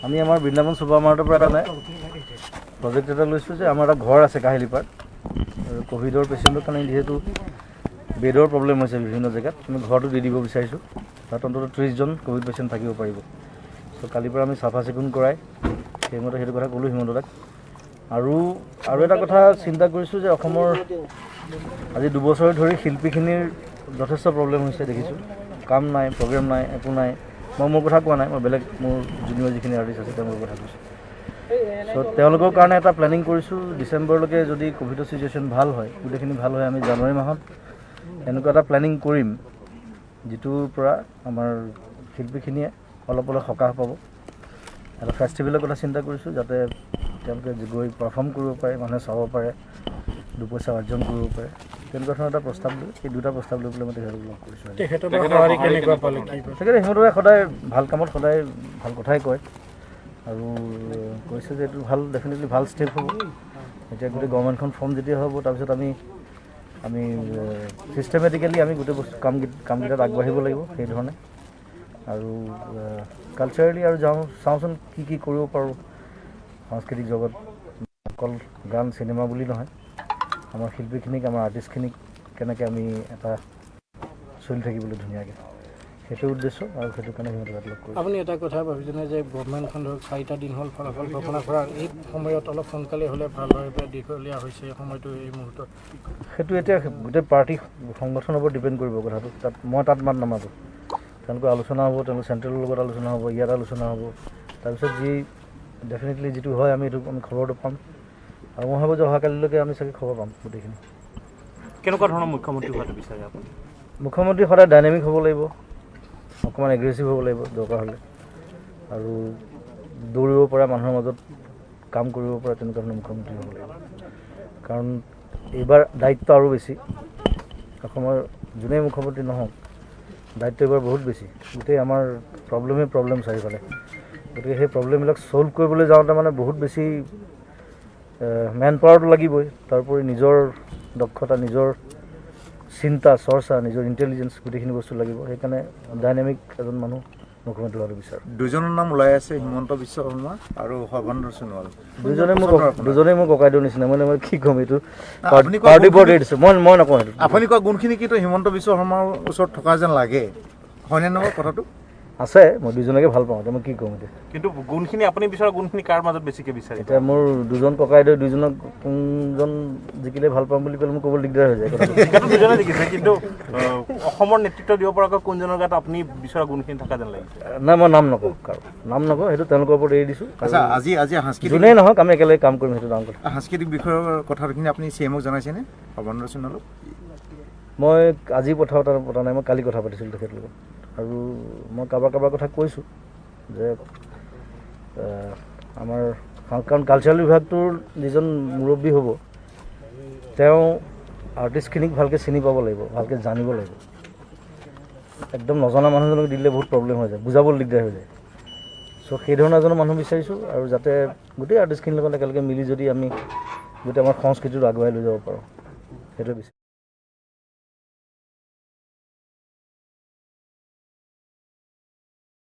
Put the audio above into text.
আমি আমাৰ বৃন্দাবন ছুপাৰ মাৰ্টৰ পৰা এটা প্ৰজেক্ট এটা লৈছোঁ যে আমাৰ এটা ঘৰ আছে কাহিলীপাৰাত, আৰু ক'ভিডৰ পেচেণ্টৰ কাৰণে যিহেতু বেডৰ প্ৰব্লেম হৈছে বিভিন্ন জেগাত, আমি ঘৰটো দি দিব বিচাৰিছোঁ। তাত অন্ততঃ 30জন ক'ভিড পেচেণ্ট থাকিব পাৰিব। চ' কালিৰ পৰা আমি চাফা চিকুণ কৰাই সেইমতে সেইটো কথা ক'লোঁ হিমন্ত দাক। আৰু আৰু এটা কথা চিন্তা কৰিছোঁ যে অসমৰ আজি 2 বছৰ ধৰি শিল্পীখিনিৰ যথেষ্ট প্ৰব্লেম হৈছে দেখিছোঁ। কাম নাই, প্ৰগ্ৰেম নাই, একো নাই। মই মোৰ কথা কোৱা নাই, মই বেলেগ মোৰ জুনিয়ৰ যিখিনি আৰ্টিষ্ট আছে তেওঁলোকৰ কথা কৈছোঁ। চ' তেওঁলোকৰ কাৰণে এটা প্লেনিং কৰিছোঁ। ডিচেম্বৰলৈকে যদি ক'ভিডৰ চিটুৱেশ্যন ভাল হয়, গোটেইখিনি ভাল হয়, আমি জানুৱাৰী মাহত এনেকুৱা এটা প্লেনিং কৰিম যিটোৰ পৰা আমাৰ শিল্পীখিনিয়ে অলপ অলপ সকাহ পাব। এটা ফেষ্টিভেলৰ কথা চিন্তা কৰিছোঁ, যাতে তেওঁলোকে গৈ পাৰফৰ্ম কৰিব পাৰে, মানুহে চাব পাৰে, দুপইচা অৰ্জন কৰিব পাৰে। তেনেকুৱা ধৰণৰ এটা প্ৰস্তাৱ লৈ, এই দুটা প্ৰস্তাৱ লৈ পেলাই মই তেখেতক লগ কৰিছোঁ আজি। তেখেতৰ পৰা সঁহাৰি কেনেকুৱা পালে, কি কয়? তেখেতে, হিমন্তই সদায় ভাল কামত সদায় ভাল কথাই কয় আৰু কৈছে যে এইটো ভাল, ডেফিনেটলি ভাল ষ্টেপ হ'ব। এতিয়া গোটেই গভৰ্ণমেণ্টখন ফৰ্ম যেতিয়া হ'ব, তাৰপিছত আমি আমি ছিষ্টেমেটিকেলি আমি গোটেই বস্তু কামকেইটাত আগবাঢ়িব লাগিব সেইধৰণে। আৰু কালচাৰেলি আৰু যাওঁ, চাওঁচোন কি কি কৰিব পাৰোঁ। সাংস্কৃতিক জগত অকল গান চিনেমা বুলি নহয়, আমাৰ শিল্পীখিনিক, আমাৰ আৰ্টিষ্টখিনিক কেনেকৈ আমি এটা চলি থাকিবলৈ ধুনীয়াকৈ, সেইটো উদ্দেশ্য আৰু সেইটো কাৰণে সিহঁতক লগ কৰিছোঁ। আপুনি এটা কথা ভাবিছেনে যে গভমেণ্টখন ধৰক 4টা দিন হ'ল ফলাফল ঘোষণা কৰাৰ, এই সময়ত অলপ সোনকালে হ'লে ভাল হয় বা দীঘলীয়া হৈছে সময়টো এই মুহূৰ্তত? সেইটো এতিয়া গোটেই পাৰ্টি সংগঠনৰ ওপৰত ডিপেণ্ড কৰিব কথাটো। তাত মই তাত মাত নামাতোঁ। তেওঁলোকৰ আলোচনা হ'ব, তেওঁলোক চেণ্ট্ৰেলৰ লগত আলোচনা হ'ব, ইয়াত আলোচনা হ'ব। তাৰপিছত যি ডেফিনেটলি যিটো হয়, আমি এইটো আমি খবৰটো পাম আৰু মই ভাবোঁ যে অহাকালিলৈকে আমি চাগে খবৰ পাম গোটেইখিনি। কেনেকুৱা ধৰণৰ মুখ্যমন্ত্ৰী হোৱাটো বিচাৰে আপুনি? মুখ্যমন্ত্ৰী সদায় ডাইনামিক হ'ব লাগিব, অকণমান এগ্ৰেছিভ হ'ব লাগিব দৰকাৰ হ'লে, আৰু দৌৰিব পৰা, মানুহৰ মাজত কাম কৰিব পৰা তেনেকুৱা ধৰণৰ মুখ্যমন্ত্ৰী হ'ব লাগিব। কাৰণ এইবাৰ দায়িত্ব আৰু বেছি। অসমৰ যোনেই মুখ্যমন্ত্ৰী নহওক, দায়িত্ব এইবাৰ বহুত বেছি। গোটেই আমাৰ প্ৰব্লেমেই প্ৰব্লেম চাৰিওফালে। গতিকে সেই প্ৰব্লেমবিলাক ছল্ভ কৰিবলৈ যাওঁতে মানে বহুত বেছি মেন পাৱাৰটো লাগিবই। তাৰোপৰি নিজৰ দক্ষতা, নিজৰ চিন্তা চৰ্চা, নিজৰ ইণ্টেলিজেঞ্চ, গোটেইখিনি বস্তু লাগিব। সেইকাৰণে ডাইনামিক এজন মানুহ মুখ্যমন্ত্ৰী হোৱাটো বিচাৰোঁ। দুজনৰ নাম ওলাই আছে, হিমন্ত বিশ্ব শৰ্মা আৰু সৰ্বানন্দ সোণোৱাল। দুজনেই মোৰ ককাইদেউৰ নিচিনা। মানে মই কি ক'ম, এইটো আপুনি কোৱা পাৰ্টিৰ ওপৰত এৰি দিছোঁ, মই মই নকওঁ সেইটো। আপুনি কোৱা গুণখিনি কিন্তু হিমন্ত বিশ্ব শৰ্মাৰ ওচৰত থকা যেন লাগে, হয়নে নহয় কথাটো? আছে, মই দুজনকে ভাল পাওঁ। এতিয়া মই কি ক'ম এতিয়া? কিন্তু গুণখিনি, আপুনি বিচৰা গুণখিনি কাৰ মাজত বেছিকে বিচাৰে? এতিয়া মোৰ দুজন ককাইদেউ, দুজনক কোনজন জিকিলে ভাল পাম বুলি ক'লে মোৰ ক'বলৈ দিগদাৰ হৈ যায় কথাটো। জিকাটো দুজনে জিকিছে, কিন্তু অসমৰ নেতৃত্ব দিব পৰাকৈ কোনজনৰ গাত আপুনি বিচৰা গুণখিনি থকা যেন লাগিছে? নাই, মই নাম নকওঁ, কাৰো নাম নকওঁ। সেইটো তেওঁলোকৰ ওপৰত এৰি দিছোঁ। আচ্ছা, আজি আজি সাংস্কৃতিক যোনেই নহওক, আমি একেলগে কাম কৰিম, সেইটো ডাঙৰ কথা। সাংস্কৃতিক বিষয়ৰ কথাখিনি আপুনি চি এমক জনাইছেনে, সৰ্বানন্দ সোণোৱালক? মই আজি কথা পতা নাই, মই কালি কথা পাতিছিলোঁ তেখেতৰ লগত। আৰু মই কাৰোবাৰ কাৰোবাৰ কথা কৈছোঁ যে আমাৰ কাৰণ কালচাৰেল বিভাগটোৰ যিজন মুৰব্বী হ'ব, তেওঁ আৰ্টিষ্টখিনিক ভালকৈ চিনি পাব লাগিব, ভালকৈ জানিব লাগিব। একদম নজনা মানুহজনক দিলে বহুত প্ৰব্লেম হৈ যায়, বুজাবলৈ দিগদাৰ হৈ যায়। চ' সেই ধৰণৰ এজন মানুহ বিচাৰিছোঁ আৰু যাতে গোটেই আৰ্টিষ্টখিনিৰ লগত একেলগে মিলি যদি আমি গোটেই আমাৰ সংস্কৃতিটো আগুৱাই লৈ যাব পাৰোঁ, সেইটোৱে বিচাৰোঁ।